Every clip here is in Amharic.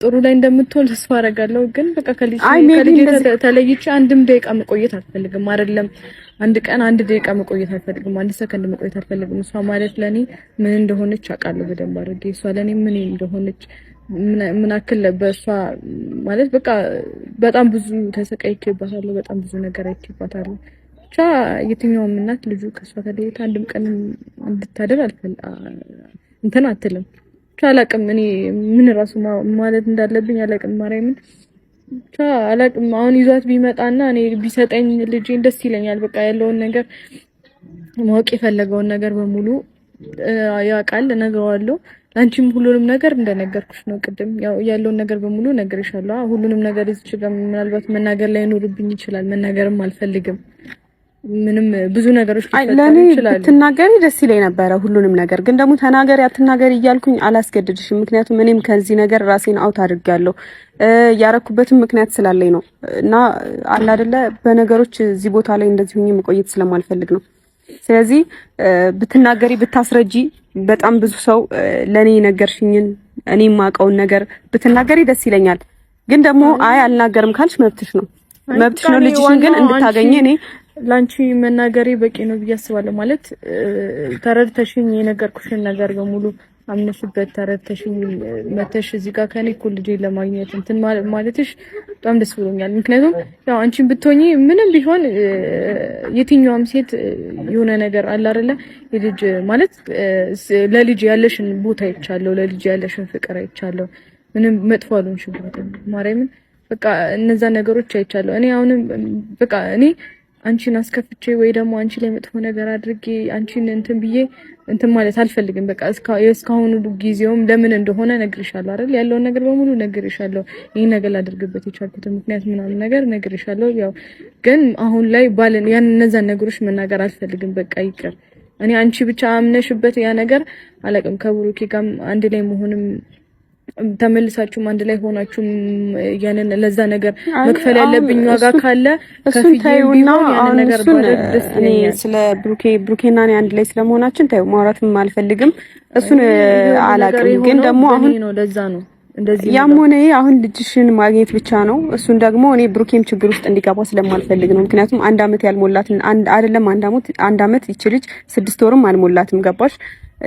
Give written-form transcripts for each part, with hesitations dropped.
ጥሩ ላይ እንደምትሆን ተስፋ አደርጋለሁ። ግን በቃ ከልጅ ተለይቼ አንድም ደቂቃ መቆየት አልፈልግም። አይደለም አንድ ቀን አንድ ደቂቃ መቆየት አልፈልግም። አንድ ሰከንድ መቆየት አልፈልግም። እሷ ማለት ለኔ ምን እንደሆነች አውቃለሁ በደንብ አድርጌ። እሷ ለኔ ምን እንደሆነች፣ ምን አክል በእሷ ማለት በቃ በጣም ብዙ ተሰቃይቼባታለሁ። በጣም ብዙ ነገር አይቼባታለሁ። ብቻ የትኛውም እናት ልጁ ከእሷ ተለይታ አንድም ቀን እንድታደር እንትን አትልም። ብቻ አላቅም፣ እኔ ምን ራሱ ማለት እንዳለብኝ አላቅም። ማርያምን ብቻ አላቅም። አሁን ይዟት ቢመጣና እኔ ቢሰጠኝ ልጄን ደስ ይለኛል። በቃ ያለውን ነገር ማወቅ የፈለገውን ነገር በሙሉ ያውቃል፣ እነግረዋለሁ። አንቺም ሁሉንም ነገር እንደነገርኩሽ ነው። ቅድም ያው ያለውን ነገር በሙሉ ነግሬሻለሁ። ሁሉንም ነገር እዚች ጋር ምናልባት መናገር ላይኖርብኝ ይችላል። መናገርም አልፈልግም። ምንም ብዙ ነገሮች ለእኔ ብትናገሪ ደስ ይለኝ ነበረ፣ ሁሉንም ነገር ግን ደግሞ ተናገሪ አትናገሪ እያልኩኝ አላስገድድሽም። ምክንያቱም እኔም ከዚህ ነገር ራሴን out አድርጌያለሁ። ያረኩበትም ምክንያት ስላለኝ ነው እና አለ አይደለ በነገሮች እዚህ ቦታ ላይ እንደዚህ ሁኜ መቆየት ስለማልፈልግ ነው። ስለዚህ ብትናገሪ ብታስረጂ፣ በጣም ብዙ ሰው ለእኔ የነገርሽኝን እኔ የማውቀውን ነገር ብትናገሪ ደስ ይለኛል። ግን ደግሞ አይ አልናገርም ካልሽ መብትሽ ነው፣ መብትሽ ነው። ልጅሽን ግን እንድታገኝ እኔ ላንቺ መናገሬ በቂ ነው ብዬ አስባለሁ። ማለት ተረድተሽኝ የነገርኩሽን ነገር በሙሉ አምነሽበት ተረድተሽኝ መተሽ እዚህ ጋር ከኔ እኮ ልጄን ለማግኘት እንትን ማለትሽ በጣም ደስ ብሎኛል። ምክንያቱም ያው አንቺን ብትሆኚ ምንም ቢሆን የትኛውም ሴት የሆነ ነገር አለ አይደለ የልጅ ማለት ለልጅ ያለሽን ቦታ አይቻለሁ፣ ለልጅ ያለሽን ፍቅር አይቻለሁ። ምንም መጥፎ አልሆንሽባትም። ማርያምን በቃ እነዛ ነገሮች አይቻለሁ። እኔ አሁንም በቃ እኔ አንቺን አስከፍቼ ወይ ደግሞ አንቺ ላይ መጥፎ ነገር አድርጌ አንቺን እንትን ብዬ እንትን ማለት አልፈልግም። በቃ እስካሁኑ ጊዜውም ለምን እንደሆነ ነግሬሻለሁ አይደል? ያለውን ነገር በሙሉ ነግሬሻለሁ። ይሄን ነገር ላደርግበት የቻልኩትን ምክንያት ምናምን ነገር ነግሬሻለሁ። ያው ግን አሁን ላይ ባለን ያን እነዛን ነገሮች መናገር አልፈልግም። በቃ ይቅር። እኔ አንቺ ብቻ አምነሽበት ያ ነገር አላውቅም። ከብሩኬ ጋርም አንድ ላይ መሆንም ተመልሳችሁም አንድ ላይ ሆናችሁም ያንን ለዛ ነገር መክፈል ያለብኝ ዋጋ ካለ እሱን ታዩና፣ አሁን እሱን እኔ ስለ ብሩኬና እኔ አንድ ላይ ስለመሆናችን ታዩ ማውራትም አልፈልግም። እሱን አላቅም። ግን ደግሞ አሁን ለዛ ነው እንደዚህ ያም ሆነ አሁን ልጅሽን ማግኘት ብቻ ነው። እሱን ደግሞ እኔ ብሩኬም ችግር ውስጥ እንዲገባ ስለማልፈልግ ነው። ምክንያቱም አንድ አመት ያልሞላትን አንድ አይደለም አንድ አመት ይቺ ልጅ 6 ወርም አልሞላትም። ገባሽ?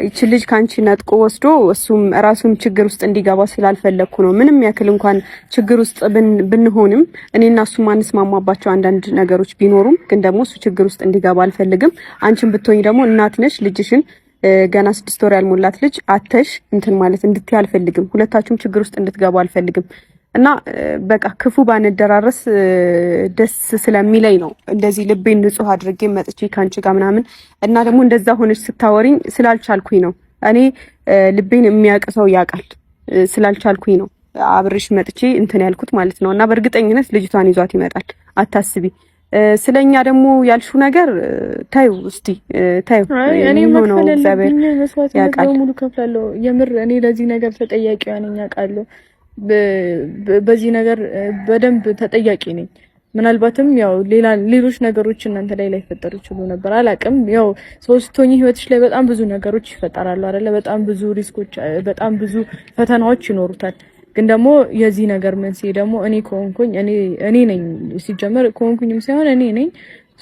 ይቺ ልጅ ከአንቺ ነጥቆ ወስዶ እሱም ራሱም ችግር ውስጥ እንዲገባ ስላልፈለግኩ ነው። ምንም ያክል እንኳን ችግር ውስጥ ብንሆንም እኔና እሱ ማንስማማባቸው አንዳንድ ነገሮች ቢኖሩም ግን ደግሞ እሱ ችግር ውስጥ እንዲገባ አልፈልግም። አንቺን ብትሆኝ ደግሞ እናት ነሽ። ልጅሽን ገና 6 ወር ያልሞላት ልጅ አተሽ እንትን ማለት እንድትይ አልፈልግም። ሁለታችሁም ችግር ውስጥ እንድትገቡ አልፈልግም። እና በቃ ክፉ ባንደራረስ ደስ ስለሚለኝ ነው እንደዚህ ልቤን ንጹህ አድርጌ መጥቼ ከአንቺ ጋር ምናምን እና ደግሞ እንደዛ ሆነች ስታወሪኝ ስላልቻልኩኝ ነው። እኔ ልቤን የሚያውቅ ሰው ያውቃል። ስላልቻልኩኝ ነው አብሬሽ መጥቼ እንትን ያልኩት ማለት ነው። እና በእርግጠኝነት ልጅቷን ይዟት ይመጣል፣ አታስቢ። ስለኛ ደግሞ ያልሽው ነገር ታዩ፣ እስቲ ታዩ። እኔ መክፈል ያለብኝ መስዋዕትነት በሙሉ ከፍላለሁ። የምር እኔ ለዚህ ነገር ተጠያቂዋ ነኝ አውቃለሁ። በዚህ ነገር በደንብ ተጠያቂ ነኝ። ምናልባትም ያው ሌላ ሌሎች ነገሮች እናንተ ላይ ላይፈጠሩ ይችሉ ነበር፣ አላቅም። ያው ሰው ስትሆኚ ህይወትሽ ላይ በጣም ብዙ ነገሮች ይፈጠራሉ አይደለ? በጣም ብዙ risk ኦች፣ በጣም ብዙ ፈተናዎች ይኖሩታል። ግን ደግሞ የዚህ ነገር መንስኤ ደግሞ እኔ ከሆንኩኝ እኔ ነኝ። ሲጀመር ከሆንኩኝም ሳይሆን እኔ ነኝ።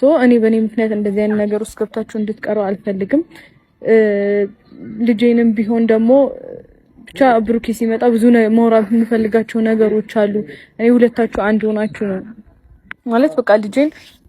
So እኔ በእኔ ምክንያት እንደዚህ አይነት ነገር ውስጥ ገብታችሁ እንድትቀሩ አልፈልግም። ልጄንም ቢሆን ደግሞ ብቻ ብሩኬ ሲመጣ ብዙ ማውራት የምፈልጋቸው ነገሮች አሉ። እኔ ሁለታችሁ አንድ ሆናችሁ ነው ማለት በቃ ልጄን